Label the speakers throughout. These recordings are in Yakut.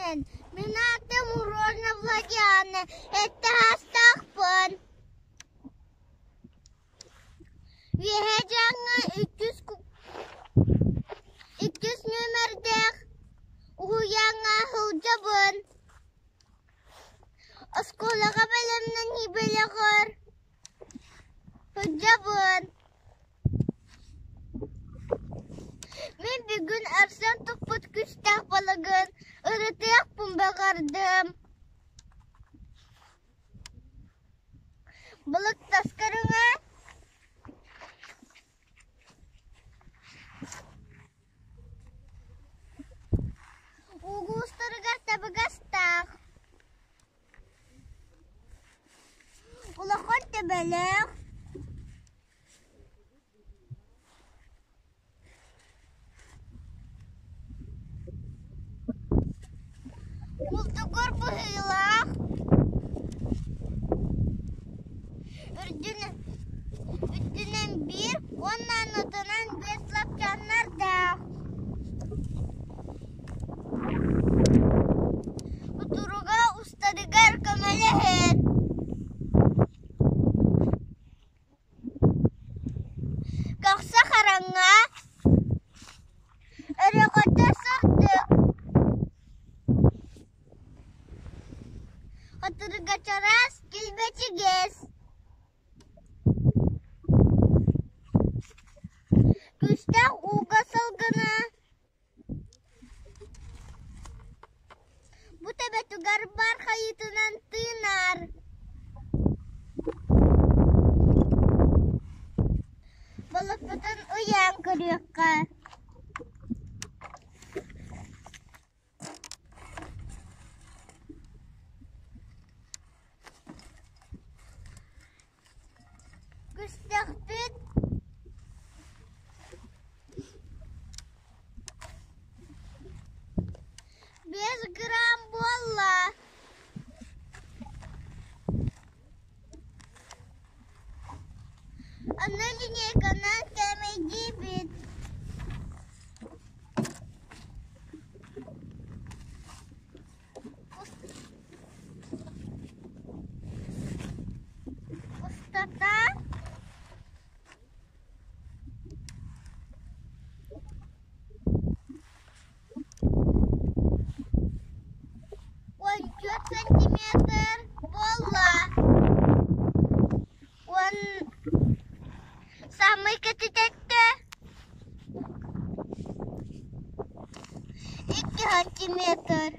Speaker 1: күнүнэн! Мин аатым Урожна Владиана, эттэ саастаахпын. Үөһээ Дьааҥы иккис нүөмэрдээх уһуйааҥҥа сылдьабын. Оскуолаҕа бэлэмнэнии бөлөҕөр сылдьабын. Мин бүгүн Арсен туппут күстээх балыгын ырытыахпын баҕардым. Балык тас көрүҥэ улуустарыгар табыгастаах, улахан төбөлөөх Култугур быһыылаах, үрдүнэн биир уонна аннытынан биэс лапчааннардаах. Кутуруга устарыгар көмөлөһөр. Көхсө хараҥа, өрөҕөтө сырдык, Хатырыга чараас, килбэчигэс Күстээх ууга сылгыны Бу төбөтүгэр баар хайыытынан тыынар. Балыкпытын ыйаан көрүөххэ. Күстэхпит 5 грамм буолла. Аны линейканан кээмэйдиибит. Устата 14 сантиметр буолла. Уон саамай кэтитэтте 2 сантиметр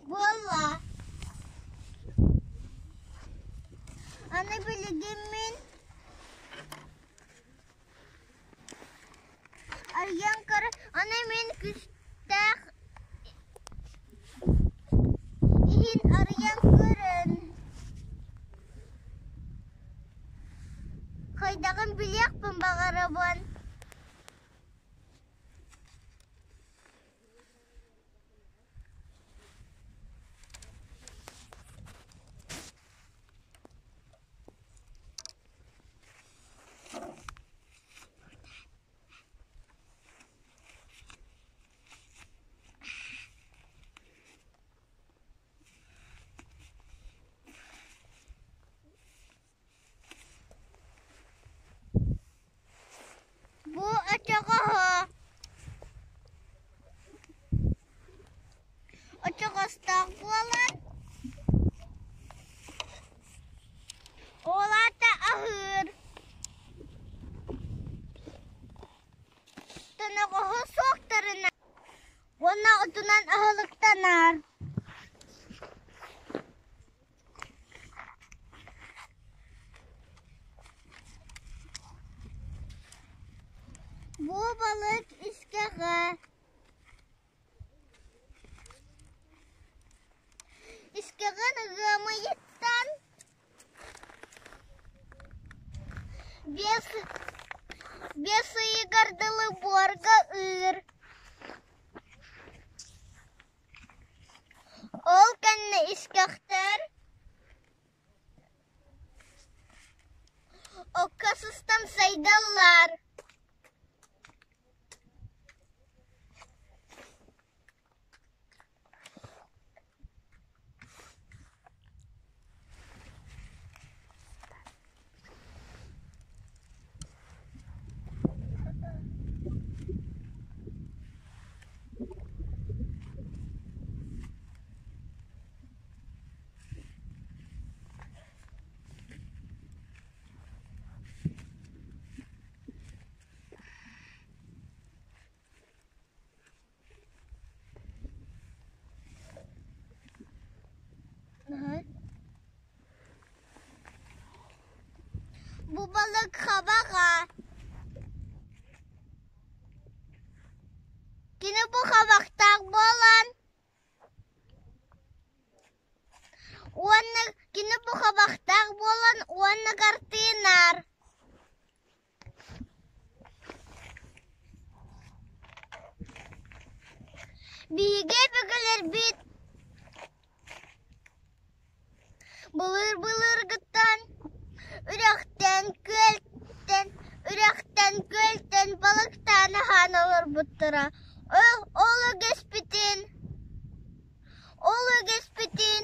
Speaker 1: буолла. Аны билигин мин арыйан көр аны мин күстээх иһин арыйан көрөн хайдаҕын билиэхпин баҕарабын. Бу очоҕоһо очоҕостоох буолан ол аата аһыыр тоноҕоһо суохтарына уонна отунан аһылыктанар. Бу балык искэҕэ Искэҕин ыамыйыттан биэс ыйыгар дылы буорга ыыр. Ол кэннэ искэхтэр окко сыстан сайдаллар. Бу балык хабаҕа. Кини бу хабахтаах буолан уонна кини бу хабахтаах буолан уонна картинар. Биһиги өбүгэлэрбит Былыр-былыргыттан үрэхтэн, күөлтэн, үрэхтэн, күөлтэн балыктаан аһаан олорбуттара. Ол, ол үгэспитин, ол үгэспитин.